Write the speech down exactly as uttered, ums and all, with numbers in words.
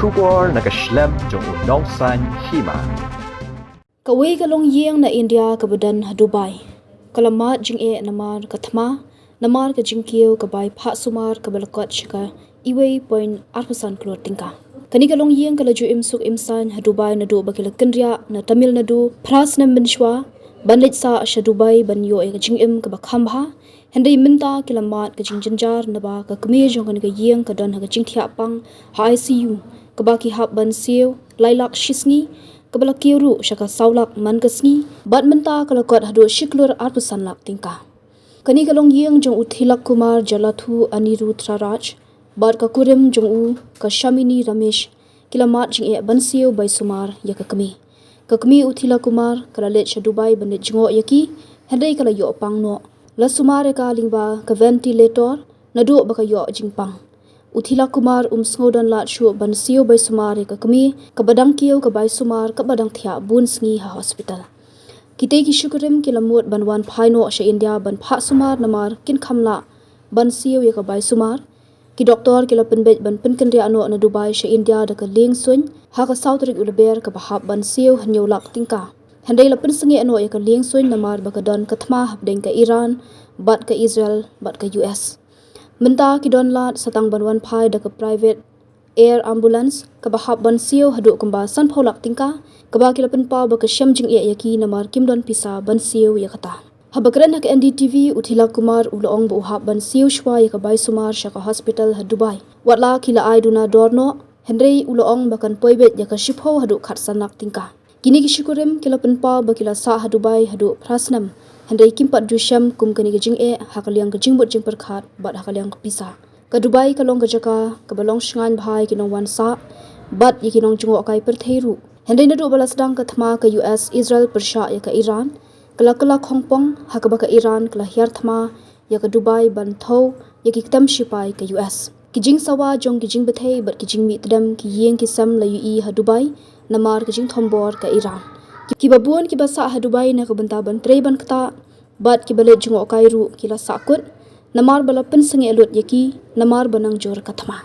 Khubor na ka shlem jong u Nongsaiñ Hima. Kawei ka longïing na India kaba don ha Dubai ka la mad jingeh namar ka thma, namar ka jingkiew ka bai phah sumar kaba la kot sha ka iwei point arphew san klur tyngka. Kane ka longïing ka la ju im suk im saiñ ha Dubai naduh ba ki la kynriah na Tamil Nadu phra snem mynshuwa ban leit sah sha Dubai ban ïoh ïa ka jingim kaba kham bha. Hynrei mynta ki la mad ka jingjynjar naba ka kmie jong kane ka ïing ka don ha ka jingthiah pang ha I C U, kaba ki hap ban siew lai lak shi sngi, kaba la kiew ruh sha ka saw lak man ka sngi, bad mynta ka la kot haduh shi klur arphew san lak tyngka. Kane ka longïing jong u Thilak Kumar Jalathu Anirudh Raj bad ka kurim jong u ka Shamini Ramesh ki la mad jingeh ban siew bai sumar ïa ka kmie. Ka kmie u Thilak Kumar ka la leit sha Dubai ban leit jngoh ïa ki, hynrei ka la ïoh pang noh. La sumar ïa ka lyngba ka ventilator naduh ba ka ïoh jingpang. U Thilak Kumar um sngew don lad shuh ban siew bai sumar ïa ka kmie kaba dang kiew ka bai sumar kaba dang thiah bun sngi ha hospital. Kitei ki shu kurim ki la mut ban wan phai noh sha India ban phah sumar namar kin kham lah ban siew ïa ka bai sumar. Ki doktor ki la pynbeit ban pynkynriah noh na Dubai sha India da ka lieng suiñ ha ka saw tarik u Lber kaba hap ban siew hynñiew lak tyngka. Hynrei la pynsangeh noh ïa ka lieng suiñ namar ba ka don ka thma hapdeng ka Iran bad ka Israel bad ka U S. Mynta ki don lad sa tang ban wan phai da ka private air ambulance kaba hap ban siew haduh kumba sanphew lak tyngka, kaba ki la pynpaw ba ka shem jingeh ïa ki namar kim don pisa ban siew ïa kata. Haba kren ha ka N D T V, u Thilak Kumar u la ong ba u hap ban siew shuwa ïa ka bai sumar sha ka hospital ha Dubai. Watla ki la ai duna dor noh, hynrei u la ong ba kan poi beit ïa ka shiphew haduh khatsan lak tyngka. Kine ki shu kurim ki la pynpaw ba ki la sah ha Dubai haduh phra snem, hynrei kim pat ju shem kum kane ka jingeh ha ka liang ka jingmut jingpyrkhat bad ha ka liang ka pisa. Ka Dubai ka long ka jaka kaba long shngaiñ bha ïa ki nongwan sah bad ïa ki nongjngohkai pyrthei ruh. Hynrei naduh ba la sdang ka thma ka U S Israel pyrshah ïa ka Iran, ka la kylla khongpong ha kaba ka Iran ka la hiar thma ïa ka Dubai ban thew ïa ki ktem shipai ka U S. Ki jingsawa jong ki jingbthei bad ki jingmih tdem ki ïing ki sem la ïohi ha Dubai namar ka jingthombor ka Iran. Ki, kiba bun kiba sah ha Dubai na ka bynta ban trei ban ktah bad kiba leit jngohkai ruh ki la sahkut namar ba la pynsangeh lut ïa ki namar ba nang jur ka thma.